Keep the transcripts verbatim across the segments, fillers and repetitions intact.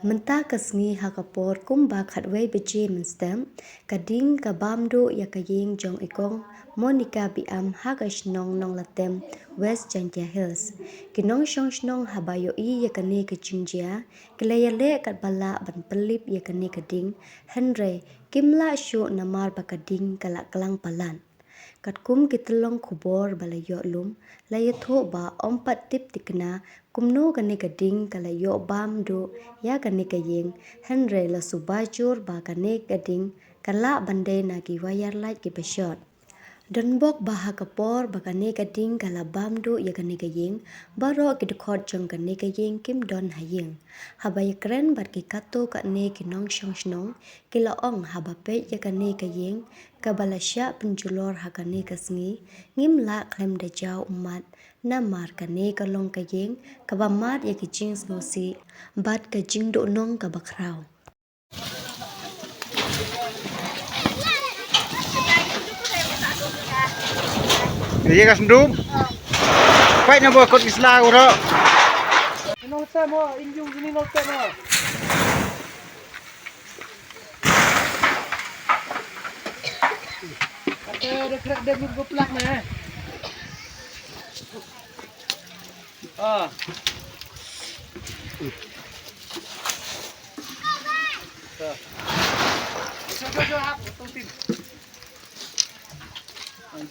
Mynta ka sngi ha ka por kumba khatwei baje mynstep, ka ding ka bam duh ïa ka ïing jong i kong Monica Biam ha ka shnong Nonglatem, West Jaintia Hills. Ki nongshong shnong haba ïohi ïa kane ka jingjia, ki la ïaleh katba lah ban pynlip ïa kane ka ding, hynrei kim lah shuh namar ba ka ding ka la klang palat. Katkum ki tyllong khubor ba la ïoh lum, la ïathuh ba ym pat tip thikna kumno kane ka ding ka la ïoh bam duh ïa kane ka ïing, hynrei la suba jur ba kane ka ding ka lah ban dei na ki wire light kiba short. Donbok ba ha ka por ba kane ka ding ka la bam duh ïa kane ka ïing, baroh ki dkhot jong kane ka ïing kim don ha ïing. Haba ïakren bad ki katto katne ki nongshong shnong, ki la ong haba peit ïa kane ka ïing kaba la shah pynjulor ha kane ka sngi, ngim lah khlem da jaw ummat, namar kane ka long ka ïing kaba mad ïa ki jingsngewsih bad ka jingduhnong kaba khraw. Ye ka sndum. Pait na bo kot isla uro. Ino tem ho, injung sini no tem ho. Kata de krek de mut go plak na. Ah.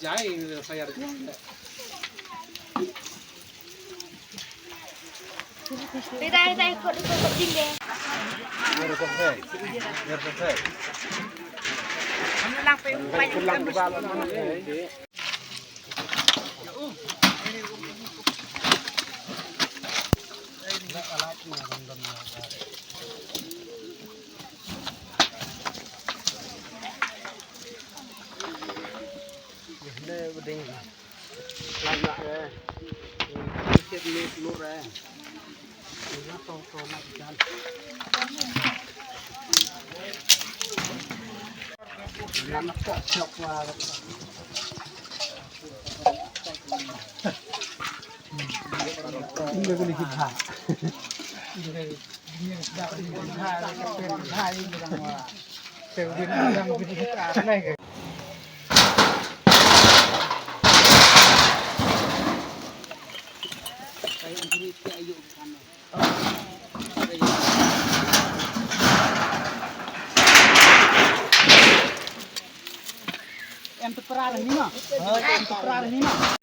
Jai, saya ada. Em tu perar ni ma. Em tu perar ni ma.